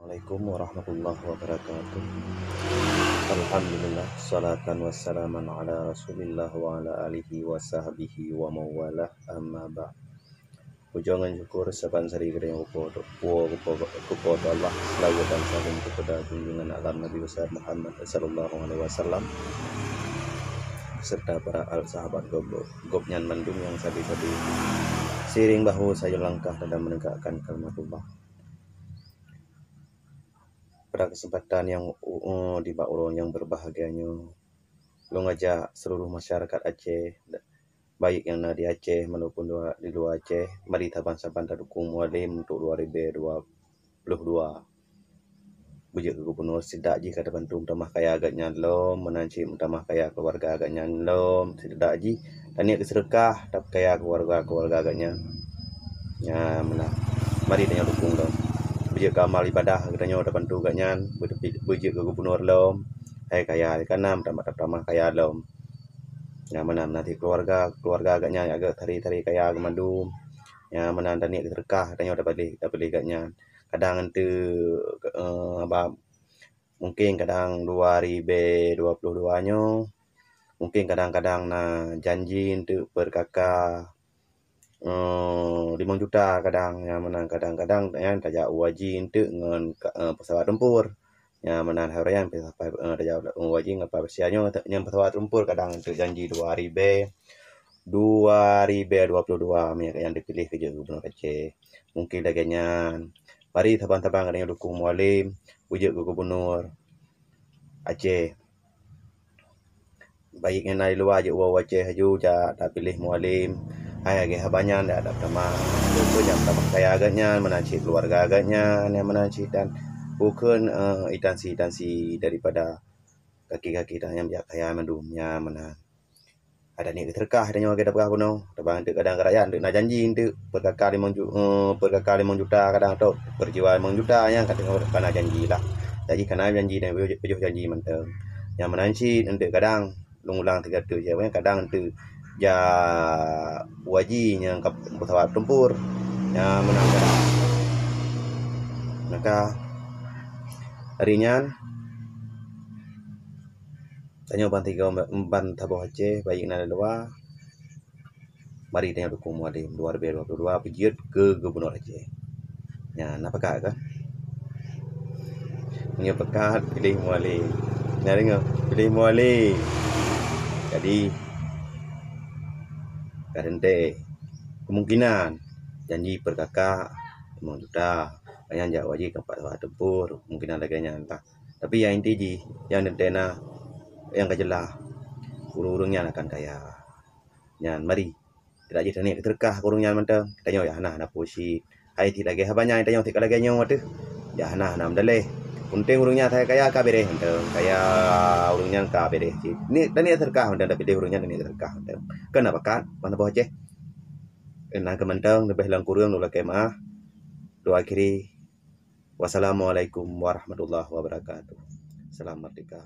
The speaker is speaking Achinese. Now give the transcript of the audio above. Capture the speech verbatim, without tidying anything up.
Assalamualaikum warahmatullahi wabarakatuh. Alhamdulillah, salatan wassalaman ala Rasulillah wa ala alihi wa sahbihi wa mawalah, amma ba'd. Pujoe ngon syukur saban sari geutanyoe keu Po, keu Po, keu Po teu Allah, seulaweuet dan salam keupada junjungan alam Nabi Besar Muhammad sallallahu alaihi wasallam, serta para al sahabat gob-, gobnyan mandum nyang sabe-sabe sireng bahu sayueng langkah dalam menegakkan kalimatullah. Pada kesempatan nyang, eh, di bak uroe nyang berbahagia nyoe, lôn ajak seluruh masyarakat Aceh, baik nyang na di Aceh maupun dua, di luwa Aceh, mari saban-saban tadukong Mualem untuk dua ribèe dua puluh dua. Beujeuet keu gubunur, sidak jih ka tabantu meutamah kaya gobnyan lom, meunan cit meutamah kaya keuluwarga gobnyan lom, sidak jih taniet keu seudeukah, tapeukayae keuluwarga-keuluwarga gobnyan. Nyan meunan. Mari tanyoe dukong lom. Beujeuet keu amal ibadah geutanyoe tabantu gobnyan, beu-, beujeuet keu gubunur lom. Hai kaya, hai kana, meutamah-tamah kaya lom. Nyan meunan, meunan cit keuluwarga, keuluwarga gobnyan nyang geuh tari-tari kaya geuh mandum. Nyan meunan, taniet keu seudeukah tanyoe tapiléh, tapiléh gobnyan. Kadang eunteuk, eh, haba, mungken kadang dua ribèe dua puluh dua nyoe, mungken kadang-kadang na janji eunteuk peurkaka, eh, limong juta kadang, nyan meunan kadang-kadang nyan tajak u haji eunteuk ngon ka, eh, pesawat tempur. Nyan meunan hai ureueng nyan, eh, tajak u haji ngon pesawat nyoe, nyan pesawat tempur kadang eunteuk janji dua ribèe, dua ribèe dua puluh dua, meunyo nyang tapiléh keu jeuet gubunur Aceh. Mungken lagèe nyan. Mari saban-saban geutanyoe dukong Mualem, beujeuet keu gubunur Aceh. Baik nyang na di luwa jeuet u Aceh laju jak tapiléh Mualem. Hai lagèe haba nyan dak, dak tamah. Beutôi nyang tamah kaya gobnyan, meunan cit keuluwarga gobnyan, nyang meunan cit dan bukon, eh, instansi-instansi daripada kaki-kaki nyang biak kaya mandum, nyan meunan. Ada niet keu seudeukah tanyoe lagèe tapeugah bunoe, tabang eunteuk kadang keu rakyat eunteuk na janji eunteuk peurkaka limong ju-, eh, peurkaka limong juta kadang atau peurjiwa limong juta nyan ka teungoh kana janji lah. Jadi kana janji dan peujoh, peujoh janji mantong. Nyang meunan cit eunteuk kadang lôn ulang sigoe teuk, kadang eunteuk jak u haji nyang ka pesawat tempur. Nyang meunan kadang. Maka hari nyan tanyoe ban tiga, ban saboh Aceh, baik na di luwa, mari tanyoe dukong Mualem dua ribèe dua puluh dua beujeuet keu gubunur Aceh. Nyan, na pakat kan? Meunyoe pakat, piléh Mualem. Na deungö, piléh Mualem. Jadi, ka teuntèe kemungkinan janji peurkaka limong juta, nyang jak u haji keu pesawat tempur, kemungkinan lagèe nyan lah. Tapi nyang inti jih, nyang teuntèe na, nyang ka jeulaih, ureueng-ureueng nyan akan kaya. Nyan, mari, tidak jih taniet keu seudeukah keu ureueng nyan mantong. Tanyoe nyang hana, hana peue cit. Hai cit lagèe haba nyan, tanyoe cit ka lagèe nyoe teuh. Nyang hana, hana meudaleh. Peunteng ureueng nyan asai kaya ka beureh mantong. Kaya ureueng nyan ka beureh cit. Niet, taniet seudeukah mantong, tapi deh ureueng nyan taniet seudeukah mantong. Keu na pakat, ban saboh Aceh. Keu na keu mantong, leubeh lom kureueng lôn lakèe meu'ah. Lôn akhiri. Wassalamualaikum warahmatullahi wabarakatuh. Salam merdeka.